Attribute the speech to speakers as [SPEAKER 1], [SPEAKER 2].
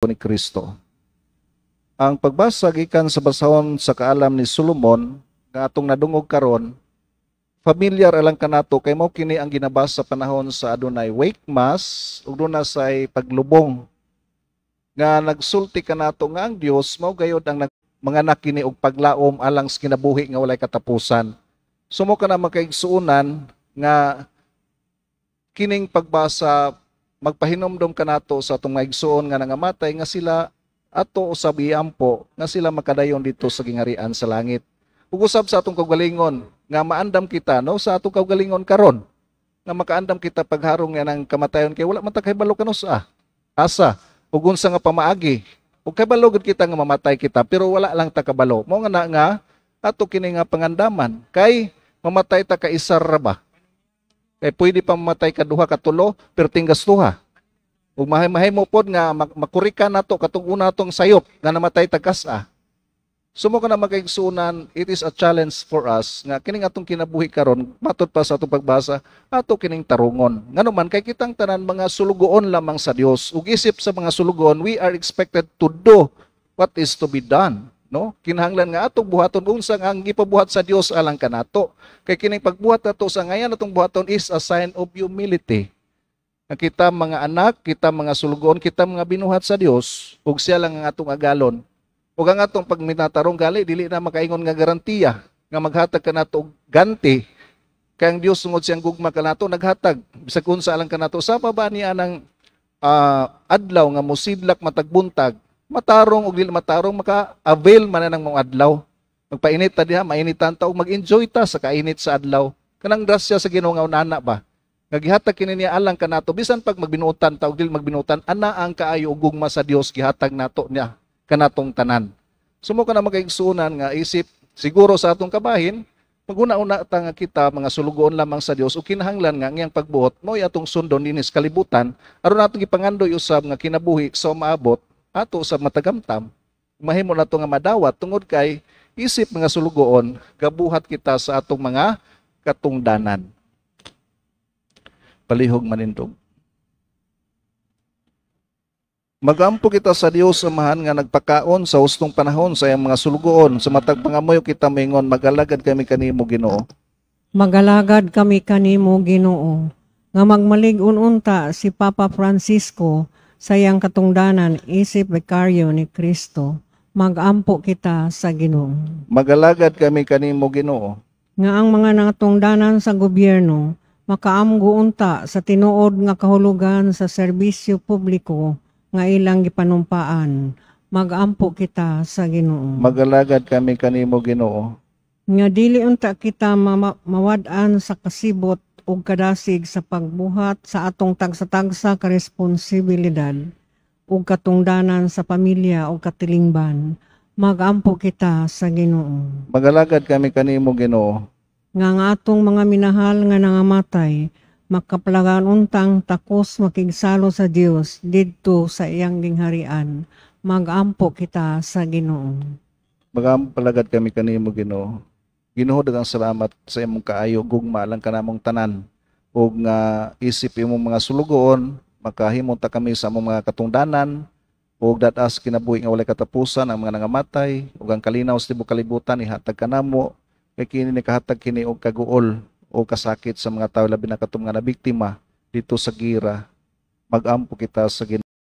[SPEAKER 1] Ni Kristo. Ang pagbasa gikan sa basahon sa Kaalam ni Solomon nga atong nadungog karon, familiar alang kanato kay mao kini ang ginabasa panahon sa adunay wake mass ug duna say paglubong, nga nagsulti kanato nga ang Dios mao gayod ang manganak kini og paglaom alang sa kinabuhi nga walay katapusan. So mao kana, mga kaigsuonan, nga kining pagbasa magpahinomdom kanato sa atong mga igsuon nga nangamatay, nga sila ato usab iampo nga sila makadayon dito sa gingharian sa langit. Ug usab sa atong kaugalingon nga maandam kita, no, sa atong kaugalingon karon nga makaandam kita pagharong nga ng kamatayon, kay wala man ta kahibalo kanus-a, asa ug unsa nga pamaagi. Ug kabalo gud kita nga mamatay kita, pero wala lang ta kabalo. Mao nga na nga ato kini nga pangandaman, kay mamatay ta kaisar ra ba, kay pwede pa mamatay ka duha, katulo, pero tinggas tuha. Ug mahimo pod nga makurika nato katong una tong sayop nga namatay ta kas-a. So mao kana, mga kaigsuonan, it is a challenge for us nga kining atong kinabuhi karon, matod pa sa atong pagbasa, ato kining tarungon. Ngano man kay kitang tanan mga sulugoon lamang sa Dios. Ug isip sa mga sulugoon, we are expected to do what is to be done. No? Kinahanglan nga atong buhaton unsa nga ang gipabuhat sa Dios alang kanato. Kay kining pagbuhat nato sa ngayan atong buhaton is a sign of humility. Nga kita mga anak, kita mga sulugoon, kita mga binuhat sa Dios, ug siya lang ang atong agalon. Ug ang atong pagminatarong gali dili na makaingon nga garantiya nga maghatag kanato og ganti, kay ang Dios, tungod siyang gugma kanato, naghatag bisag unsa lang kanato. Sa ba niya nang adlaw nga mosidlak matag buntag, matarong og dili matarong, maka-avail man na ng mga adlaw. Magpainit ta diha, mainitan ta, ug mag-enjoy ta sa kainit sa adlaw. Kanang grasya sa Ginoo nga unana ba? Nga gihatag kini niya alang kanato bisan pag magbinuotan ta og dili magbinuotan, ana ang kaayo ug gugma sa Dios, gihatag nato niya kanatong tanan. So mao kana, mga kaigsuonan, nga isip siguro sa atong kabahin, maguna-una ta nga kita mga sulugoon lamang sa Dios ug kinahanglan nga ang iyang pagbuot mao atong sundon dinhi sa kalibutan aron atong gipangandoy usab nga kinabuhi sa maabot ato sa matagamtam, mahimo nato nga madawat, tungod kay isip mga sulugoon, gabuhat kita sa atong mga katungdanan. Palihog manindog. Magampo kita sa Dios Amahan nga nagpakaon sa hustong panahon sa iyang mga sulugoon. Sa matag pangamuyo kita mingon, "Magalagad kami kanimo, Ginoo."
[SPEAKER 2] Magalagad kami kanimo, Ginoo. Nga magmalig-on unta si Papa Francisco sa iyang katungdanan isip bekaryo ni Kristo. Magampo kita sa Ginoo.
[SPEAKER 1] Magalagad kami kanimo, Ginoo.
[SPEAKER 2] Nga ang mga natungdanan sa gobyerno makaamgo unta sa tinuod nga kahulugan sa serbisyo publiko nga ilang gipanumpaan. Magampo kita sa Ginoo.
[SPEAKER 1] Magalagad kami kanimo, Ginoo.
[SPEAKER 2] Nga dili unta kita mawad-an sa kasibot ug kadasig sa pagbuhat sa atong tagsa-tagsa ka responsibilidad ug katungdanan sa pamilya ug katilingban. Magampo kita sa Ginoo.
[SPEAKER 1] Magalagad kami kanimo, Ginoo.
[SPEAKER 2] Nga ang atong mga minahal nga nangamatay makaplagan untang takos makigsalo sa Dios didto sa iyang gingharian. Magampo kita sa Ginoo.
[SPEAKER 1] Magampalagad kami kanimo, Ginoo. Ginoo, daghang salamat sa imong kaayo, gugma alang kanamong tanan. Ug nga isip imong mga sulugoon, makahimo ta kami sa among mga katungdanan ug dadas kinabuhi nga walay katapusan ang mga nangamatay, ug ang kalinaw sa tibuok kalibutan ihatag kanamo, kay kini nikahatag kini og kaguol o kasakit sa mga tao, labi na katong mga nabiktima dito sa gira. Magampo kita sa Ginoo.